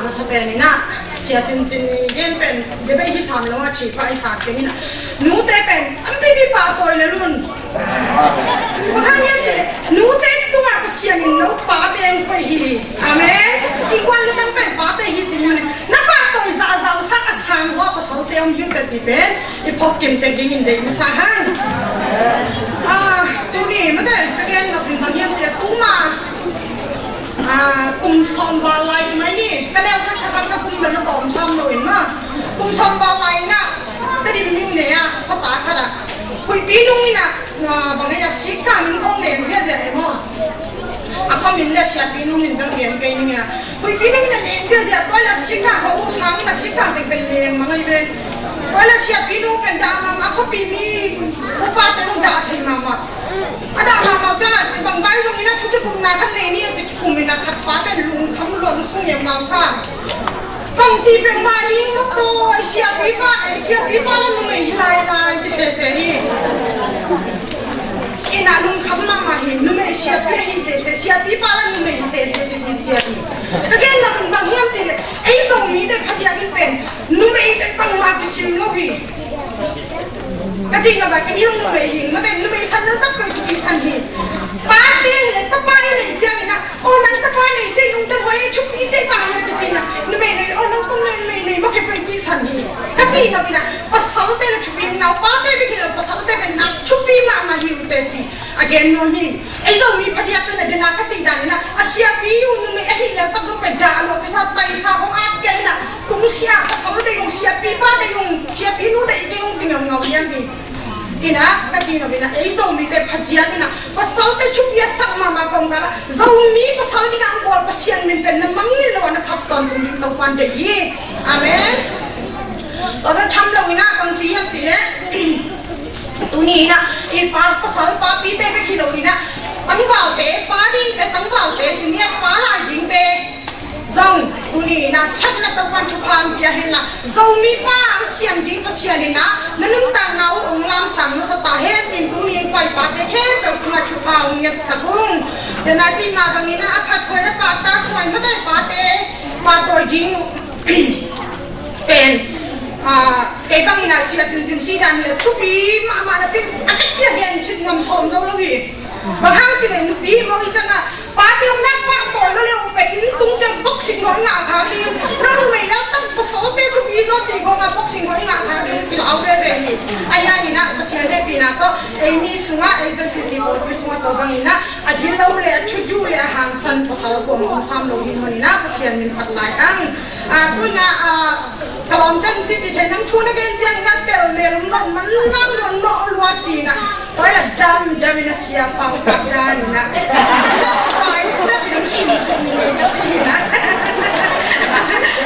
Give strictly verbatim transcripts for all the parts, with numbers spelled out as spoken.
Sa pen in ah, Sia Cincin i gen pen, debate hi sam lo a, chi pah hi sam pen in ah, nute pen tampipi pahtawi lel un. Bang hang hiam cih leh nute tungah Pasian in no pate hong koih hi. Amen. Innkuan lutang pen pate hi cih manin, na pahtawi zahzah uh sang, a sang zaw pasalte om hi uh teh cih pen i phawk kim tek dingin deih masa hang. Ah, tuni mate ka gen nop in bang hiam cih leh tuma, ah, kum sawm val lai ci mai ni, ka neu khat khat ka kum bel na tawm sam lo in maw. Kum sawm val lai in ah, Tedim mihing ne ah, khuata khat ah, Huihpi nung in ah, ah, bang e a, sikkang in kong len ziahziah e maw. A khuamin le Siapi nung in bel gen kei ning in ah, Huihpi nung in ah len ziahziah, tua le sikkang kong uh sang in ah sikkang teng pen leng mang ahi ve. Tua le Siapi nung pen dah mahmah, a khuapi mi upate zong dah thei mahmah. A dah mahmah ciang a, bang vai zong in a thu kikupna khat nei ni a ci kikum in a, khat pa pen lungkham lua, lusung yem nau sa. Bang ci pen mah ding mah tawh, i siapipa, i siapipa la numei hi lailai ci sese hi. In a lungkham mahmah hi, numei siapi hi sese, siapipa la numei hi sese ci ci ci hi. Ka gen nop in bang hiam cih leh, ei Zomite phadiak in pen numei pen bangmah kisim lo hi. Ka cih nop a, ka i zong numei hi, mate numei san lo tak pen kici san hi. Pate hi leh tapa i neih ciangin ah, aw nang tapa neih ciang nungta hoi thupi ciang pa hi ka cih na, numei neih, aw nang kong neih, numei neih mawk hi pen ci san hi. Ka cih nop in ah, pasalte le thupi, naupate bek hi lo, pasalte pen nak thupi mahmah hi uh teh ci a gen nuam hi. Ei Zomi phadiak pen a den a ka cih dan in ah, a siapi uh numei ahih leh tak zong pen dah lo kisa, taisa hong at kei in ah, tungsiah pasal deih ung, siapipa deih ung, siapinu deih kei ung ci ngeungau liang hi. In ah ka cih nop in ah, ei Zomite phadiak in ah, pasalte thupi a sak mahmah kawmkal ah, Zomi pasal ding a hong bawl Pasian min pen na mangngilh lo a na phat tawntung ding Topa'n deih hi. Amen. Tua bek tham lo in ah, bang ci hiam cih leh, tuni in ah, i pa, pasal papite bek hi lo in ah, tangvalte, pa dingte, tangvalte, ci ni a, pa lai dingte zong tuni in ah, thatna Topa'n thupha hong pia hen la, Zomi pa hong siam ding Pasian in ah, na nuntakna uh hong lamsang masa ta hen ci-in tuni in paipate khempeuh tungah thupha hong ngetsak ung. Den a cih mah bangin ah, a phat khuai, a pahtak khuai, mate pate pahtawi ding uh pen, ah, kei bangin ah Sia Cincin cih dan le thupi mahmah napi, a ka piak gen cih ngam sawm zo lo hi. Bang hang cih leh nupi mawk i ciangah, pate hong nak pahtawi lo le uh pen inn tung ciang boxing lo i ngah kha ding. Nang numei lau tak pasalte thupi zaw cih kawngah boxing lo i ngah kha ding, i lau veve hi. Ahi hangin ah Pasian hehpihna tawh ei mi sungah, ei Z C C pawlpi sungah tua bangin ah, a gilo le a thuduh le a hangsan pasal kuamah om sam lo hi manin ah Pasian min phat lai ang. Ah, tu-in ah, ah, ka lawmte'n ci ci thei, nang thu na gen ciangin ah tel mel om lo, manlang lo, nawh lua ci-in ah, tua in ah damdam in ah Sia Pau Kap dan in ah, step by step in ah, sim sim in ah ci-in ah.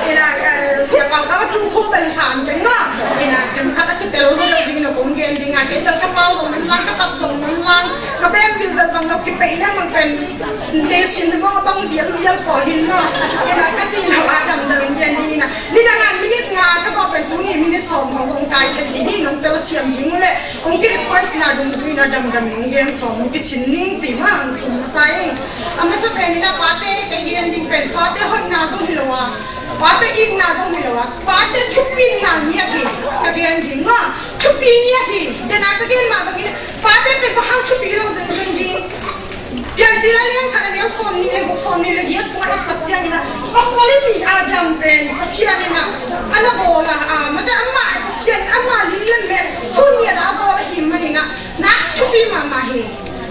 In ah, ah, Sia Pau Kap a tu khu bel sam teng maw. In ah, khat a kitel zo lo ding na kong gen ding a, kei bel ka pau zong manlang, ka tat zong manlang, ka bem bil bel bang lo kipeih na mang pen. Te sin mong a bang bial bial pawl hin maw. Kei na ka cih lo a damdam in gen ding in ah. Nidang a minute nga ka zawh pen tuni minute sawm hong kai khen ding hi, nong tel siam ding uh leh. Hong ki request na dungzui in ah damdam in hong gen sawm, hong kisin ning ci mah, hong thum masa ing. A masa pen in ah pate ka gen ding pen, pate hoihna zong hi lo a, pate itna zong hi lo a, pate thupina ngiat hi ka gen ding maw. Thupi ngiat hi, den a ka gen mah bangin, pate pen bang hang thupi lo zingzing ding. Piancil a lian khat a neu sawmnih le guk, sawmnih le giat sungah i et tak ciangin ah, pasal i cih Adam pen Pasian in ah a na bawl a, ah, mate amah Pasian, amah lim le mel sun ngiat a a bawl ahih manin ah, nak thupi mahmah hi.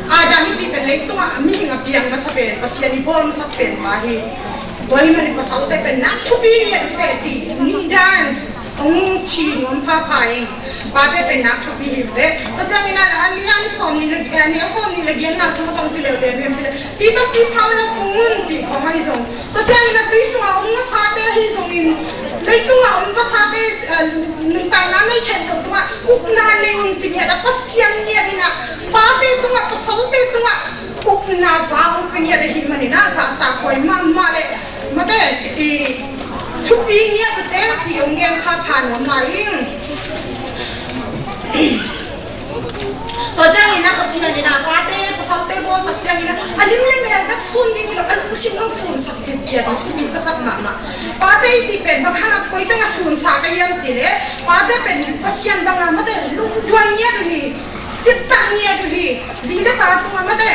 Adam i cih pen leitungah mihing a piang masa pen, Pasian i bawl masa pen pa hi. Tua ahih manin pasalte pen nak thupi ngiat hi teh cih nih dan hong ci nuam phapha ing. Pate pen nak thupi hi uh teh. Tua ciangin ah, a lian sawmnih le, eh, a neu sawmnih le giatna sungah bang ci leuleu hiam cih leh, ci tampi pha un la, phung un cih khawng ahi zong. Tua ciangin ah tui sungah om masate ahi zongin, leitungah om masate, eh, nuntakna nei khempeuh tungah ukna nei un ci ngiat a, Pasian ngiat in ah, pate tungah, pasalte tungah ukna za hong pia ngiat ahih manin ah, zahtakhuai mahmah le, mate, i thupi ngiat uh teh cih hong gen phapha nuam lai ing. Tua ciangin ah Pasian in ah pate pasalte bawl tak ciangin ah, a lim le mel bek sun ding hi lo, a lungsim zong sunsak ciatciat in thupi ka sak mahmah. Pate Pen bang hang a koi teng a sunsak ka hiam cih leh, pate pen Pasian bang a mate lungduai ngiat uh hi, cittah ngiat uh hi, zi le ta tungah mate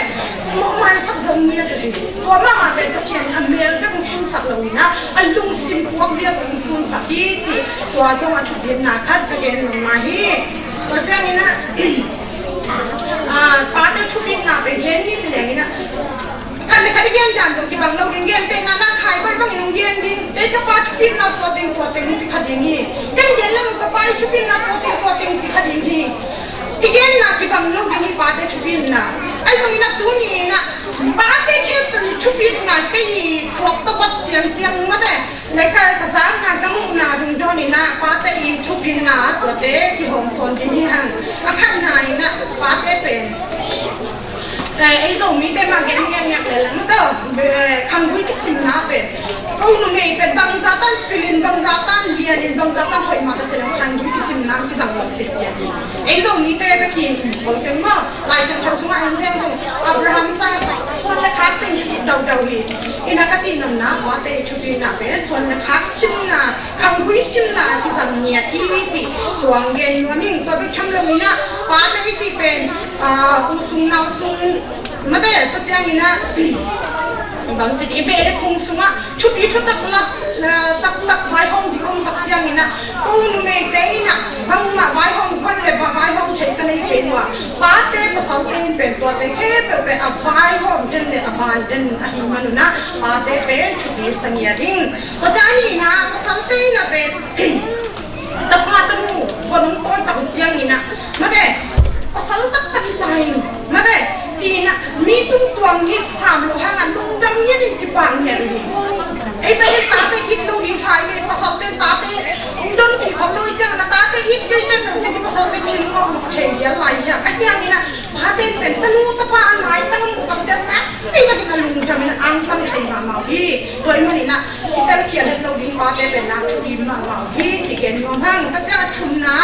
mawhmaisak zong ngiat uh hi. Tua mahmah pen Pasian in a mel bek hong sunsak lo in ah, a lungsim puak zia tawh hong sunsak hi cih tua zong a thupitna khat ka gen nuam mah hi. Tua ciangin ah, ah, pate thupitna pen gen ni ci leng in ah, khat le khat i gen dan zong kibang lo ding, gentehna na Khai Bawi bangin hong gen ding. Kei ka pa thupitna tua teng tua teng ci kha ding hi. Ken gen leng ka pa i thupitna tua teng tua teng ci kha ding hi. I genna kibang lo ding hi pate thupitna. Ahi zongin ah tuni in ah pate khempeuh i thupitna kei i khuak tawh pat ciangciang mate, le ka, ka zakna ka muhna dungdawn in ah pate i thupitna tuate kihawmsawn ding hi hang. A khatna in ah pate pen, eh, ei Zomite mah gen ngiatngiat lel leng tawh, eh, khanggui kisimna pen, ko numei pen bangzah tan pil in, bangzah tan lian in, bangzah tan hoih mah ta se leng khanggui kisimna kizang lo ciatciat hi. Ei Zomite bek hi in um khol keng maw. Lai Siangtho sungah en ziang dong, Abraham sang suan le khak teng kisuk daudau hi. Hi in ah ka cih nopna pate i thupitna pen suan le khak simna, khanggui simna kizang ngiat hi cih tua hong gen nuam ing. Tua bek tham lo in ah pate i cih pen, ah, u sung nau sung mate, tua ciangin ah bangci dih, i beh le phung sungah thupi thutak lak, ah, taktak vaihawm ding om tak ciangin ah, ko numeite in ah bangmah vaihawm guan le vaihawm theih ka nei kei uh a, pate pasalte in pen tuate khempeuh pen a vaihawm den le a vai den ahih man un ah pate pen thupi sa ngiat ding. Tua ciang a nihna, pasalte in ah pen tapa tanu von hong tawi tak uh ciangin ah mate, pasal taktak hi ta in mate, ci-in ah mi tungtuang hi sam loh hang ah lungdam ngiat in kipak ngiat uh hi. Ei pen i tate it lo ding sa hi ve, pasalte tate hong donpih khol lo hi ciangin ah tate it kei teng lo ci-in pasalte kilngawh thei vial lai hi a. Ahi hangin ah pate in pen tanu tapa a nai tang a muh tak ciang nakpi takin a lungdam in a angtang thei mahmah uh hi. Tua ahih manin ah i telkhial het lo ding pate pen nak thupi mahmah uh hi ci gen nuam hang. Tua ciang a thumna,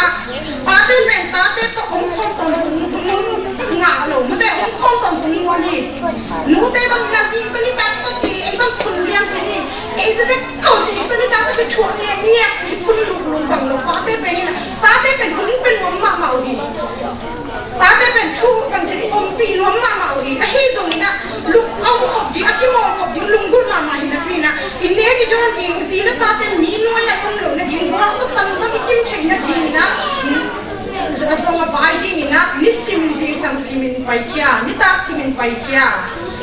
pate pen tate tawh omkhawm tawntung hun ngah lo mate, omkhawm tawntung nuam hi. Nute bangin a zi tawh nitak tawh ci, ei bang khun liang ci hi. Ei bek tawh zi tawh nitak tawh ci thuak ngiakngiak ci, hun lukluk bang lo. Pate pen in ah, tate pen hun pen nuam mahmah uh hi. Tate pen thu kan ci dih ompih nuam mahmah uh hi. Ahi zongin ah lung a om khop ding, a kimawl khop ding lunggulh mahmah hi napi in ah, i nek i dawn ding, zi le tate mi nuai-ah i om loh nading, guak tawh tan bang i kim theih nadingin ah, a zong a vai dingin ah nisim zingsang simin paikhia, nitak simin paikhia.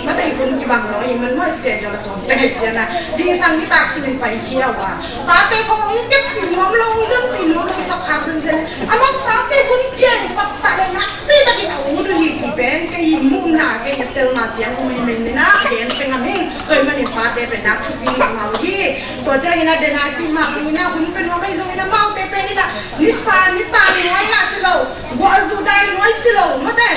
Mate, hun kibang lo ahih man maw, schedule a tuam teng ahih ciangin ah zingsang nitak simin paikhia uh a, tate khong hong keppih nuam lo, hong donpih nuam lo i sap khak zenzen. Amau tate hun pia in pattah le nakpi takin a ut uh hi cih pen kei muhna, kei na telna ciang uh hi, mei ni na gen teng a ming. Tua ahih manin pate pen nak thupi mahmah uh hi. Tua ciangin ah den a cih mah bangin ah hun pia nuam ahi zongin ah amaute pen in ah nisa nita nuai-ah ci lo, guah zu dai nuai ci lo mate,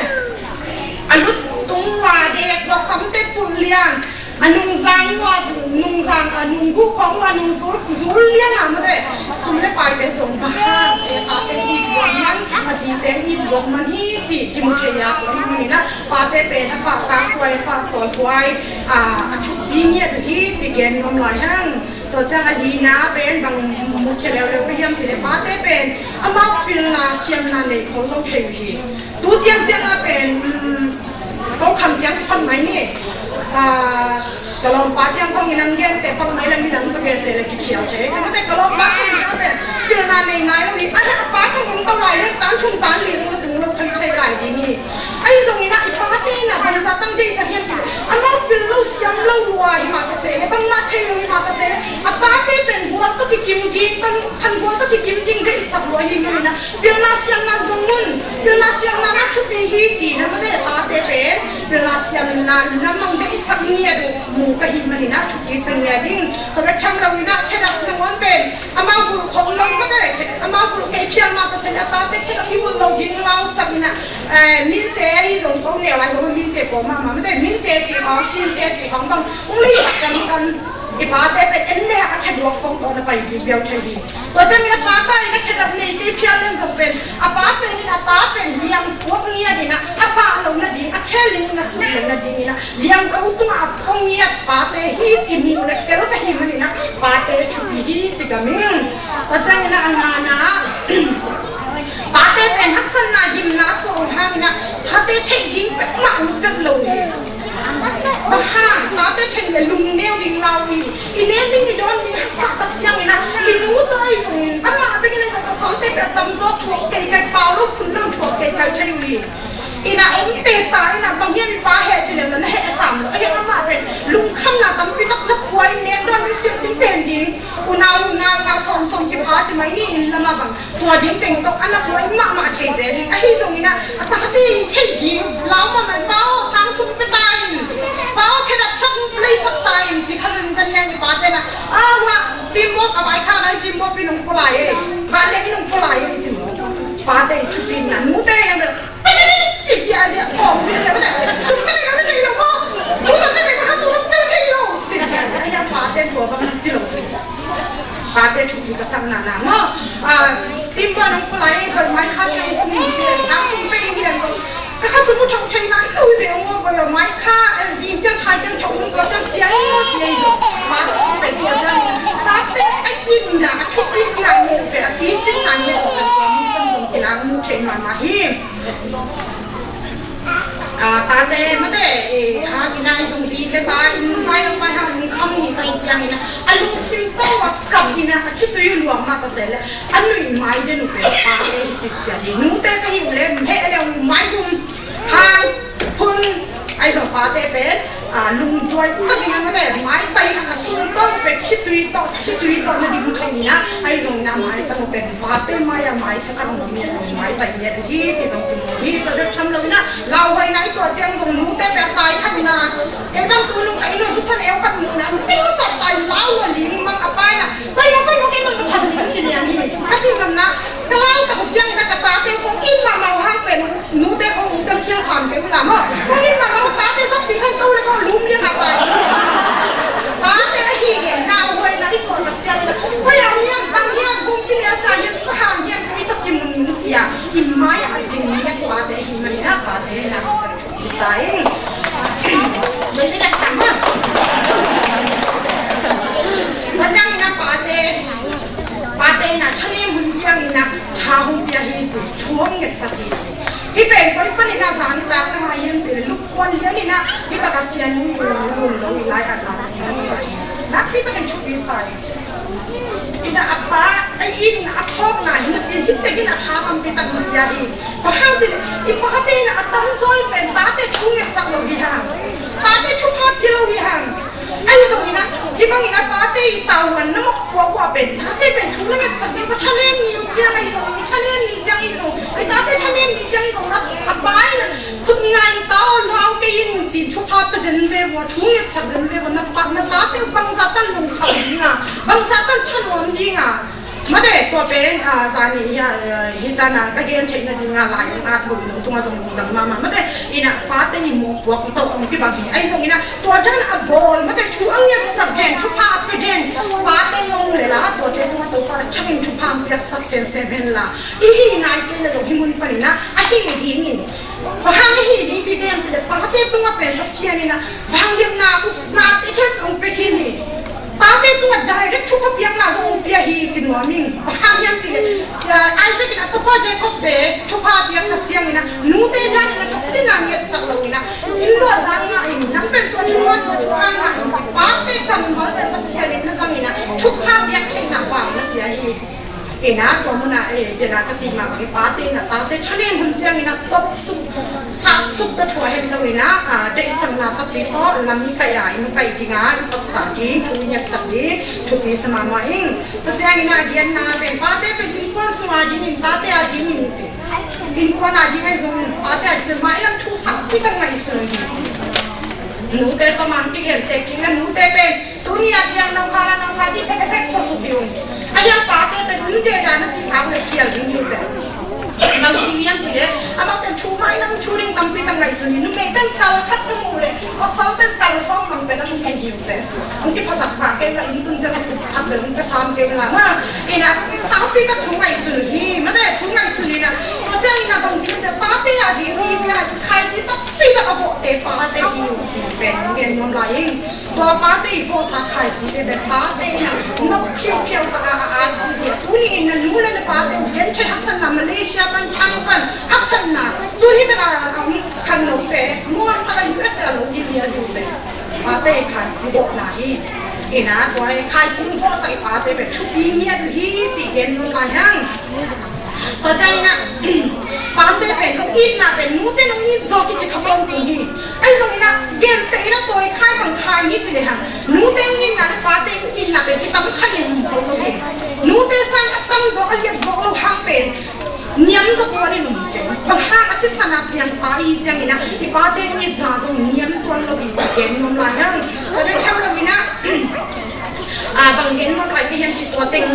a lut tung uh a dek, guah samte pulh liang, a nungzang uh a, nungzang, a nungguh khawng uh a nungzul, zul liang a mate, sum le paite zong bang hang, e, pate it luat man, a zite it luat man hi cih kimu thei a, tua ahih manin ah pate pen a pahtakhuai, a pahtawlhuai, a, a thupi ngiat uh hi cih gen nuam lai hang. Tua ciang a lina pen bang mukhia leuleu ka hiam cih leh pate pen amau pilna siamna nei khol lo thei uh hi. Tu ciangciang a pen, um, ko kham ciang ci pang mai ni. Ah, ka lawmpa ciang khong in ang gente pang mai le, midang tawh gente le kikhial thei. Ka mate ka lawmpa khong in a pen pilna nei nai lo hi. A, a pa khong in to lai le tan thum tan li hong tung lo thei thei lai ding hi. Ahi zongin ah i pate in ah bangzah tang deihsak hiam cih leh, amau pil lo siam lo lua hi mah ta se leh, bangmah thei lo hi mah ta se leh, a tate pen gual tawh kikim ding, tan khan gual tawh kikim ding deihsak lua hi manin ah, pilna siamna zong un, pilna siamna mah thupi hi ci-in ah mate, tate pen pilna siamna na mang deihsak ngiat uh mu ka hih manin ah thupi sa ngiat ding. Tua bek tham lo in ah khedap nangawn pen amau bulh khol lo mate, amau bulh kei phial mah ta se leh a tate khedap i bulh lo ding lausak in ah, eh, mince ahi zong ko neu lai zong mince pawh mahmah mate, mince cih khawng, since cih khawng bang hong leisak kankan. I pate pen en le a kheduak kong tawh na pai ding biau thei hi. Tua ciangin a pate in a khedap nei kei phial leng zong pen a pa pen in a ta pen liang puak ngiat in ah a pah loh nading, a khe ling in a sut loh nading in ah liangko tungah a pua ngiat pate hi ci muh le tel ka hih manin ah pate thupi hi ci ka ming. Tua ciangin a ngana, pate pen haksatna gimna a tuah uh hangin a tate theih ding peuhmah ut vet lo hi. Bang hang, tate theih le lungneu ding lau hi. I nen ding i dawn ding haksa tak ciangin a i nu tawh ahi zongin amah bek in ahi zong pasalte pen a tamzaw thuak kei kai, pau lo phun lo thuak kei kai thei uh hi. Ina om teta ina bang hiam i pa heh ci leng na heh sam lo. Ahi amah pen lungkhamna tampi tak na pua in nek dawn ding, siam ding, ten ding, unau ngal ngal sawm sawm kipha ci mai ni in lama bang tua ding teng tawh a na pua in mahmah thei zel ding. Ahi zongin a a tate in thei ding lau mahmah, pa aw sang sum pe ta in, pa aw khen a phak leisak ta in ci kha zenzen leng i pate na a hua timbawk a vai kha nai timbawk pi nong pua lai e, vai lek nong pua lai e ci maw. Pate in thupitna nute leng bel Ci sia sia, kawm sia sia, mate. Sum mate ka mate lo mo. Buta ka mate ka tu mate lo. Ci sia sia, ya pate ko bang ci lo. Pate thu ka sang na na mo. Ah, timba nong palai ko mai kha te ko ni ci sa sum pe ni ko. Ka kha sum thong thai na lo be mo ko lo mai kha, eh, zing chang thai chang thong ko chang pia mo ci lo. Pate pe ko chang. Tate a kin na, a thu pi na ni pe, a pi chin na ni pe ko mo ko mo ki na mo thai ma ma hi. Ah, tate mate, eh, ha, ina i zong zi te ta, in pai lo pai ha, lungkham ni ta ciang ina. A lungsim to a kap ina, a khitui luang ma ta se le. A nui mai de nu pe, tate hi ci cia di. Nu te ka hi u le, mhe le u mai bum. Ha, hun, ai zong pate pen. Ah, lungduai tak ina mate, maitai a sun tawh pe khitui tawh, situi tawh na dim thei ina, ai zong ina maitai tawh pe, pate mai a mai sa sa ngom ina, maitai ina hi, ti zong tu hi, tawh dek tham lo ina, lau hoi na i tawh ciang zong lungte pe tai khat ina, e bang tu nung ka ino tu san eu khat ina, ning sa tai lau a ling mang a pai na, pai mo, pai mo, kei mo, tu tham ning ci nia hi, ka ci ngam na, Ka lau tak ciang ina ka tate kong in mahmah uh hang pen nute kong tel khial sam kei uh la maw. Kong in mahmah uh tate zong pi san to le kong lum liang a tai. Tate ahi ngen na uh huai na i kong tak ciang ina. Huai a miang tang hian kong pi liang ka hian sa hang hian kong i tak kimun mun cia. I mai a ding miak pate hi mani na pate na. Isai. Beli dah sama. Tajang ina pate. Pate ina thanem hun ciang ina tha hong pia hi ci, thu hong ngetsak hi ci. Hi pen koi pan ina zan i tak tang a hiam ci, lukkuan lian ina hi tak a sia nu i lun lo i lai a tak hi. Nak pi tak in thupi sa hi. Ina a pa, a in a phawkna hi na pi hi tek ina tha tampi tak hong pia hi. Bang hang ci, i pate ina a tamzaw i pen tate thu ngetsak lo hi hang. Tate thupha pia lo hi hang. Ahi zongin ah, hih bangin a tate i tavuan na mawk kuakua pen, tate pen thu na ngetsak ding, ka thanem ni uh ciang ahi zong, i thanem ni ciang ahi zong, i tate thanem ni ciang ahi zong, a pa in khut ngai ta aw, lau kei in ci, thupha pia zen ve vua, thu ngetsak zen ve vua, na pa, na tate bangzah tan lungkham ding a, bangzah tan thanuam ding a. Mate, tua pen, ah, zani, ya, eh, hi ta na, ka gen theih na ding a, lai ang at lum nung tung a zong lungdam mama. Mate, ina, pate i mawk puak to ang pi bang hi. Ahi zong ina, tua dan a bawl, mate, thu ang ya sak den, thupha a pe den, pate ngong le la, tua te tung a to pa la, chang in thupha ang piak sak sem sem hen la. I hi nai kei le zong hi mun pan ina, a hi ding in. Bang hang hi ding ci den ci le, pate tung a pen, Pasian ina, vangliatna, upna, te khen ang pe khin hi. Tate tungah direct thupha piakna zong pia hi ci nuam ing. Bang hang hiam cih leh, Isaac in a tapa Jacob te thupha piak tak ciangin a, nute dan in a, ka sin a ngetsak lo in a, inn luah zang ngah in, nang pen tua thupha, tua thupha ngah in, pate kammal pen Pasian in na zang in a, thupha piak theihna vang na pia hi. Ina tua muna, eh, dena ka cih mah bang i pate ina tate thanem hun ciang ina tawp suk, sak suk ka thua hen lo ina, ah, deihsakna tapi tawh lam i kaih a, i kaih ding a, i tawp ta ding, thu i ngetsak ding, thupi sa mahmah ing. Tua ciang ina a dianna pen pate pen innkuan sung a ding in, tate a ding in ci. Innkuan a ding a zong, pate a ding in, mailam thu sak pi tak ngaihsun ding ci. Nute pa mang ti gen te king a nute pen Tuni a piang nong kha la nong kha ti pek pek sa su piu. A hiang pa te pen hun de da na cing hau le kial ding hi te. Bang cing hiam ci le, a bang pen thu mai nang thu ding tampi tang ngai su ni, numei ten kal khat ka mu le, pasal ten kal sawm bang pen a mu khen hi te. Ang ki phasak pa ke la in tun zen a khat bel ang ka sam ke la ma. Ina sau pi ta thu ngai su ni, ma te thu ngai su ni na. Ko zen ina bang cing zen pa te a di si te a khai ci ta pi ta ka bo te pa te hi ci pen ngen nom lai. Tua pate i pawhsak khai cite bek pate in a nok phiauh phiauh Thei haksatna Malaysia pan, Thailand pan, haksatna tuni taka a om khan note muan taka U S A lo hi lia ding le pate khan ci dawhna hi. Ina tua hi khai cung vawhsak i pate pen thupi ngiat uh hi ci gen nuam lai hang. Tua ciangin ah pate pen nong itna pen nute nong it zaw kici kha tawntung hi. Ahi zongin ah genteh in ah tua hi khai bang khai hi ci le hang nute nong itna le pate nong itna pen kitam kha ngen hum kho lo hi. Nute sang a tam zaw a liat zaw lo hang pen niam zaw tuan in um keng. Bang hang a sisan a piang ta i ciangin ah i pate nong it zah zong niam tuan lo hi ci gen nuam lai hang. Tua bek tham loin ah a bang gen nuam lai ka hiam ci tua teng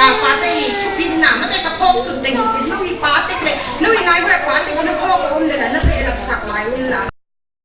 a pate i thupitna mate ka phawk sun teng hi ci no i pate le no i nai hua pate na phawk a om le la na behlap sak lai un la.